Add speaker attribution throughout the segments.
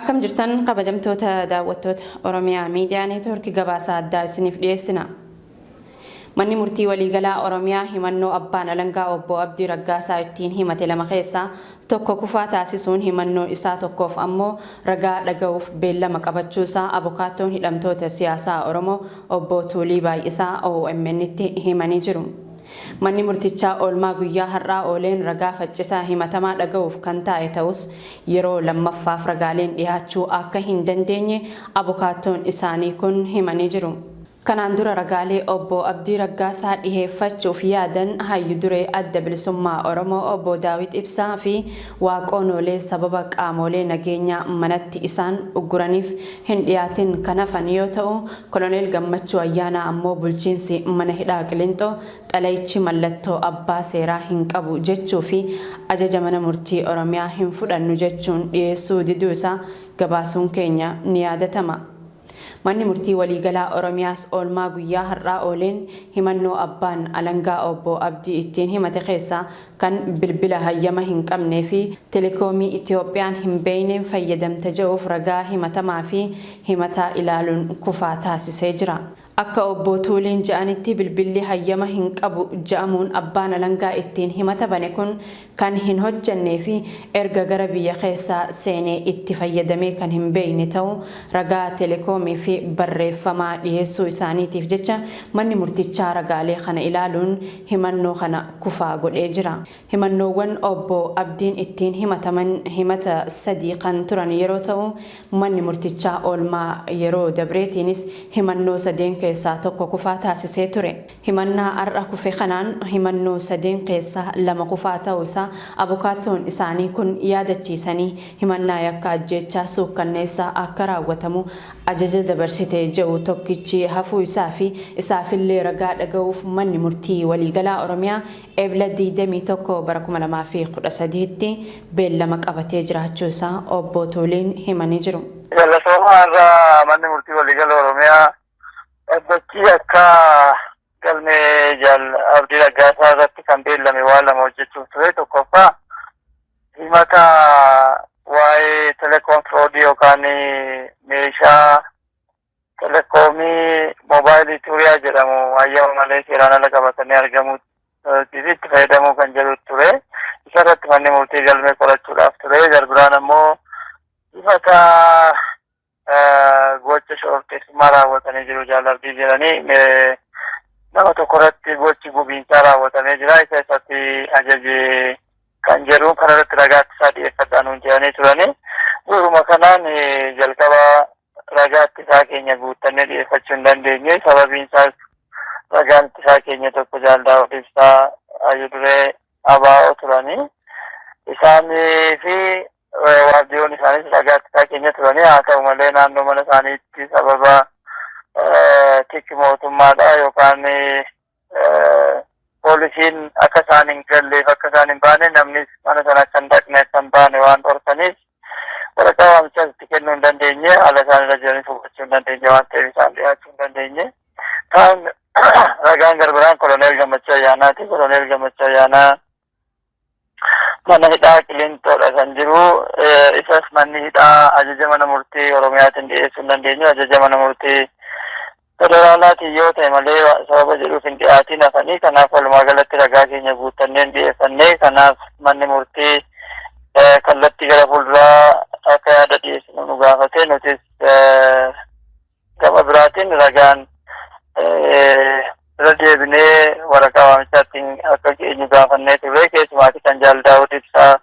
Speaker 1: Akkam jirtan kabajamtoota daawwattoota Oromiyaa Miidiyaa Neetwoorkii gabaasa addaa isiniif dhiyeessina. Manni Murtii Waliigalaa Oromiyaa himannoo Abbaan Alangaa Obbo Abdii Raggaasaa ittiin himate lama keessaa tokko kufaa taasisuun himannoo isaa tokkoof ammoo ragaa dhaga'uuf beellama qabachuu isaa Abokaattoon hidhamtoota siyaasaa Oromoo Obbo Tuulii Baay'isaa OMN'tti himanii jiru. Manni murtichaa oolmaa guyyaa har'aa ooleen ragaa faccisaa himatamaa dhaga'uuf kan taa'e ta'us yeroo lammaffaaf ragaaleen dhiyaachuu akka hin dandeenye abokaattoon isaanii kun himanii jiru. Kanaan dura ragaalee Obbo Abdii Raggaasaa dhiheeffachuuf yaadan Hayyu Duree Adda Bilisummaa Oromoo Obbo Daawit Ibsaa fi Waaqoo Noolee sababa qaamoolee nageenyaa manatti isaan ugguraniif hin dhiyaatin kan hafan yoo ta'u, Koloneel Gammachuu Ayyaanaa ammoo bulchiinsi mana hidhaa Qilinxoo xalayichi mallattoo abbaa seeraa hin qabu jechuu fi ajaja mana murtii Oromiyaa hin fudhannu jechuun dhiyeessuu diduu isaa gabaasuun keenya ni yaadatama. Manni Murtii Waliigalaa Oromiyaas oolmaa guyyaa har'aa ooleen himannoo Abbaan Alangaa Obbo Abdii ittiin himate keessaa kan bilbila hayyama hin qabnee fi Telekoomii Itiyoophiyaan hin beeyneen fayyadamte je'uuf ragaa himatamaa fi himataa ilaaluun kufaa taasisee jira. Akka Obbo Tuuliin ja'anitti bilbilli hayyama hin qabu ja'amuun Abbaan Alangaa ittiin himata bane kun kan hin hojjannee fi erga gara biyya keessaa seenee itti fayyadamee kan hin beekne ta'uu ragaa telekoomii fi barreeffamaa dhiyeessuu isaaniitiif jecha manni murtichaa ragaalee kana ilaaluun himannoo kana kufaa godhee jira. Himannoowwan Obbo Abdiin ittiin himataman himata 3 kan turan yeroo ta'u, manni murtichaa oolmaa yeroo dabreetiinis himannoo sadeen keessaa tokko kufaa taasisee ture. Himannaa har'a kufe kanaan himannoo sadeen keessaa lama kufaa ta'uu isaa abukaattoon isaanii kun yaadachiisanii, himannaa yakka ajjeechaa suukkanneessaa akka raawwatamu ajaja dabarsite je'u tokkichi hafuu isaa fi isaafillee ragaa dhaga'uuf Manni Murtii Waliigalaa Oromiyaa Ebla 21 bara 2013tti beellama qabatee jiraachuu isaa Obbo Tuuliin himanii jiru.
Speaker 2: Galatoomaa har'a Manni Murtii Waliigala Oromiyaa dhaddachi yakka galmee Jaal Abdii Raggaasaa irratti kan beellame waan lama hojjechuuf ture. Tokkoffaa himata waa'ee telekoom firoodii yookaan meeshaa telekoomii moobaayilii Tuuriyaa jedhamu hayyama malee seeraan ala qabatanii argamuu fi itti fayyadamuu kan jedhu ture. Isa irratti manni murtii galmee qorachuudhaaf ture. Garbiraan ammoo himata gocha shororkeessummaa raawwatanii jiru Jaal Abdii jedhanii nama tokko irratti gochi gubiinsaa raawwatamee jira. Isa isatti ajaje kan jedhu kana irratti ragaa ittisaa dhiyeeffadhaa nuun jedhanii turanii. Bu'uuruma kanaan jalqaba ragaa ittisaa keenya guuttannee dhiyeeffachuu hin dandeenye. Sababiin isaas ragaan ittisaa keenya tokko Jaal Daawud Ibsaa Hayyuu Duree ABO turanii. Isaanii fi waardiyoon isaanis ragaa ittisaa keenya turanii haa ta'u malee naannoo mana isaaniitti sababa tikki mootummaadha yookaan poolisiin akka isaan hin galleef akka isaan hin baane namnis mana sana akka hin dhaqne akka hin baane waan dhorkaniif waraqaa waamichaas itti kennuu hin dandeenye haala isaan irra jiranis hubachuu hin dandeenye waan ta'eef isaan dhiyaachuu hin dandeenye. Kaan ragaan garbiraan koloneel Gammachuu Ayyaanaati. Koloneel Gammachuu Ayyaanaa mana hidhaa Qilinxoodha kan jiru. Isas manni hidhaa ajaja mana murtii Oromiyaatiin dhiyeessuu hin dandeenyu. Ajaja mana murtii federaalaatiin yoo ta'e malee sababa jedhuuf hin dhiyaatiin hafanii. Kanaaf walumaa galatti ragaa keenya guuttannee hin dhiyeeffannee. Kanaaf manni murtii kallattii gara fuulduraa akka yaada dhiyeessinu nu gaafate. Nutis Gama biraatiin ragaan irra deebinee waraqaa waamichaatti akka geenyu gaafannee turre keessumaati kan Jaal Daawud Ibsaa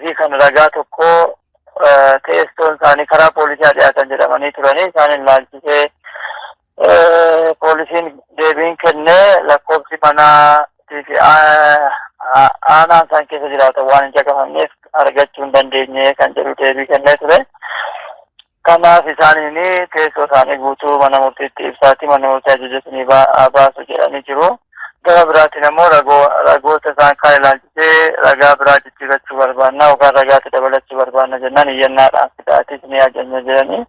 Speaker 2: fi kan ragaa tokko teessoon isaanii karaa poolisaa dhiyaatan jedhamanii turanii isaan ilaalchisee poolisiin deebiin kennee lakkoofsi manaa fi aanaan isaan keessa jiraatan waan hin caqafamneef argachuu hin dandeenye kan jedhu deebii kennee ture. Kanaaf isaaniin teessoo isaanii guutuu mana murtiitti ibsaati manni murtii ajaja isinii baasu jedhanii jiru. Gara biraatiin ammoo ragoota isaan kaan ilaalchisee ragaa biraa jijjiirrachuu barbaanna yookaan ragaatti dabalachuu barbaanna jennaan iyyannaadhaan fidaatii isinii ajajna jedhanii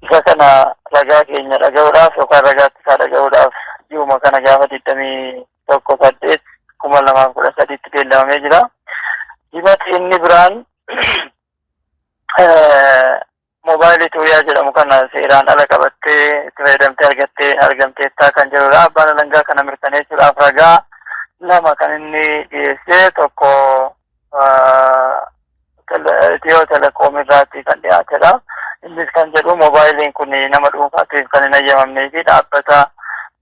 Speaker 2: isa kana ragaa keenya dhaga'uudhaaf yookaan ragaa ittisaa dhaga'uudhaaf ji'uma kana gaafa 21 8 2013tti beellamamee jira. Himati inni biraan Moobaayilii Tuuriyaa jedhamu kana seeraan ala qabattee itti fayyadamtee argattee argamteettaa kan jedhudha. Abbaan alangaa kana mirkaneessuudhaaf ragaa lama kan inni dhiyeesse, tokko Itiyoo Telekoom irraatti kan dhiyaatedha. Innis kan jedhu moobaayiliin kun nama dhuunfaatiif kan hin ayyamamnee fi dhaabbata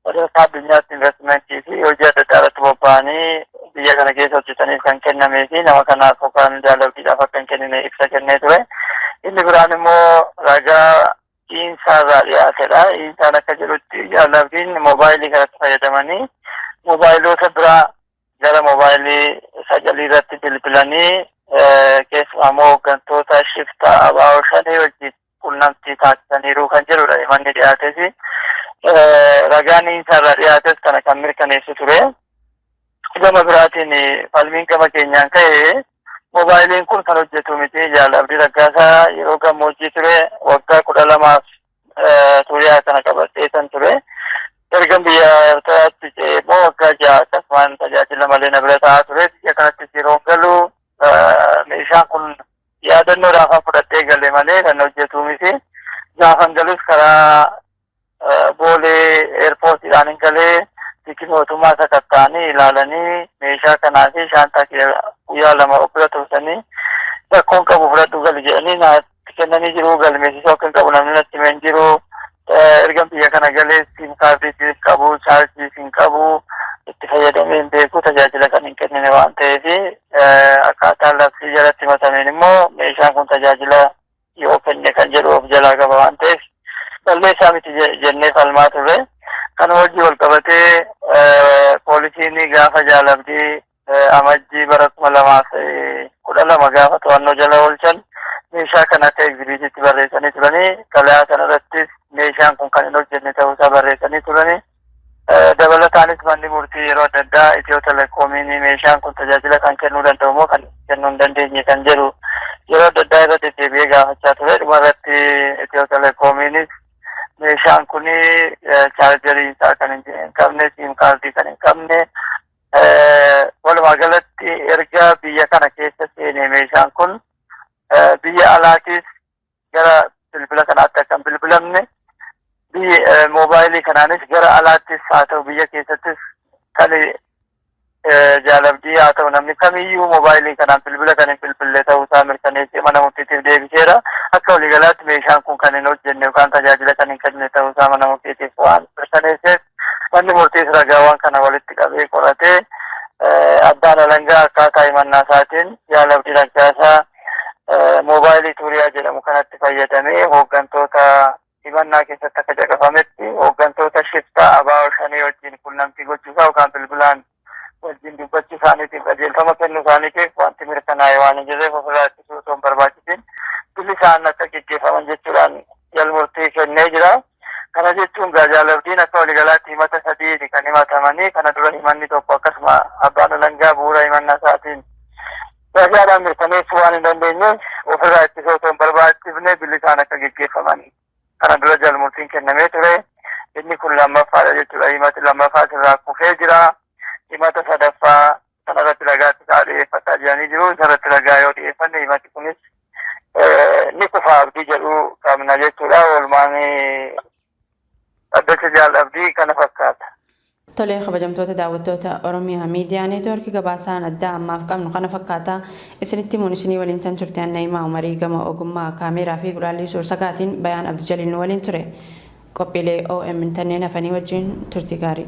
Speaker 2: sadarkaa addunyaatti investimentii fi hojii adda addaa irratti bobba'anii biyya kana keessa hojjetaniif kan kennamee fi nama kanaaf yookaan Jaal Abdiidhaaf akka hin kennine ibsa kennee ture. Inni biraan immoo ragaa Iinsaa irraa dhiyaatedha. Iinsaan akka jedhutti Jaal Abdiin moobaayilii kanatti fayyadamanii moobaayiloota biraa gara moobaayilii sagalii irratti bilbilanii, keessumaa immoo hooggantoota shiftaa ABO Shanee wajjin qunnamtii taasisaniiru kan jedhudha himanni dhiyaates. Ragaan Iinsaa irraa dhiyaates kana kan mirkaneessu ture. Gama biraatiin falmiin gama keenyaan ka'e, moobaayiliin kun kan hojjetu miti. Jaal Abdii Raggaasaa yeroo gammoojjii ture waggaa 12f Tuuriyaa kana qabadhee kan ture. Erga biyya Eertiraatti ce'ee immoo waggaa 6 akkasumaan tajaajila malee na bira taa'aa ture. Biyya kanattis yeroo galu meeshaan kun yaadannoodhaaf fudhadhee gale malee kan hojjetu miti. Gaafan galus karaa Boolee eerpoortiidhaan hin galee, tiki mootummaa sakatta'anii ilaalanii meeshaa kanaa fi shaantaa kiyya guyyaa 2 of bira tursanii, rakkoon qabu, fudhadhu gali jedhanii naatti kennanii jiru. Galmeessisuu akka hin qabu namni natti hime hin jiru. Ergan biyya kana galee siim kaardii hin qabu, chaarjiis hin qabu, itti fayyadamee hin beeku, tajaajila kan hin kennine waan ta'eef, akkaataa labsii jalatti himatameen immoo meeshaan kun tajaajila yoo kenne kan jedhu of jalaa qaba waan ta'eef, balleessaa miti jennee falmaa turre. Kana wajjin wal qabatee poolisiin gaafa Jaal Abdii Amajjii bara 2012 gaafa to'annoo jala oolchan meeshaa kana akka egzibiitiitti barreessanii turanii, xalayaa sanarrattis meeshaan kun kan hin hojjenne ta'uusaa barreessanii turanii. Dabalataanis manni murtii yeroo adda addaa Itiyoo Telekoomiin meeshaan kun tajaajila kan kennuu danda'u moo kan kennuu hin dandeenye kan jedhu yeroo adda addaa irra deddeebi'ee gaafachaa ture. Dhuma irratti Itiyoo Telekoomiinis meeshaan kun chaarjarii isaa kan hin qabne, siim kaardii kan hin qabne, walumaa galatti erga biyya kana keessa seenee meeshaan kun biyya alaatis gara bilbila kanaatti akka hin bilbilamne, biyya moobaayilii kanaanis gara alaattis haa ta'u biyya keessattis kan Jaal Abdii haa ta'u namni kamiyyuu moobaayilii kanaan bilbila kan hin bilbille ta'uu isaa mirkaneessee mana murtiitiif deebiseera. Akka waliigalaatti meeshaan kun kan hin hojjenne yookaan tajaajila kan hin kennine ta'uu isaa mana murtiitiif waan mirkaneesseef, manni murtiis ragaawwan kana walitti qabee qoratee, abbaan alangaa akkaataa himannaa isaatiin Jaal Abdii Raggaasaa moobaayilii Tuuriyaa jedhamu kanatti fayyadamee hooggantoota himannaa keessatti akka caqafametti hooggantoota shiftaa ABO Shanee wajjin qunnamtii gochuusaa yookaan bilbilaan wajjin dubbachuu isaaniitiif qajeelfama kennuu isaaniitiif wanti mirkanaa'e waan hin jirreef, ofirraa ittisuu osoo hin barbaachisiin bilisaan akka geggeeffaman jechuudhaan jalmurtii kennee jira. Kana jechuun gaa Jaal Abdiin akka waliigalaatti himata sadiini kan himatamanii. Kana dura himanni tokko akkasuma abbaan alangaa bu'uura himannaa isaatiin ragaadhaan mirkaneessuu waan hin dandeenyeef, ofirraa ittisuu osoo hin barbaachifne bilisaan akka geggeeffaman kana dura jalmurtiin kennamee ture. Inni kun lammaffaadha jechuudha. Himati lammaffaa sirraa kufee jira. Himata sadaffaa kanarratti ragaa ittisaa dhiyeeffataa jiranii jiru. Isarratti ragaa yoo dhiyeeffanne himati kunis ni kufa abdii jedhu qabna jechuudha. Oolmaan dhaddacha Jaal Abdii kana fakkaata.
Speaker 1: Tolee, kabajamtoota daawwattoota Oromiyaa Miidiyaa Neetwoorkii, gabaasaan addaa ammaaf qabnu kana fakkaata. Isinitti himuun isinii waliin tan turte Anna'imaa Umarii, gama ogummaa kaameeraa fi gulaallii suur-sagaatiin Bayaan Abdijaliil nu waliin ture. Qophiilee OMN tanneen hafanii wajjin turtii gaarii.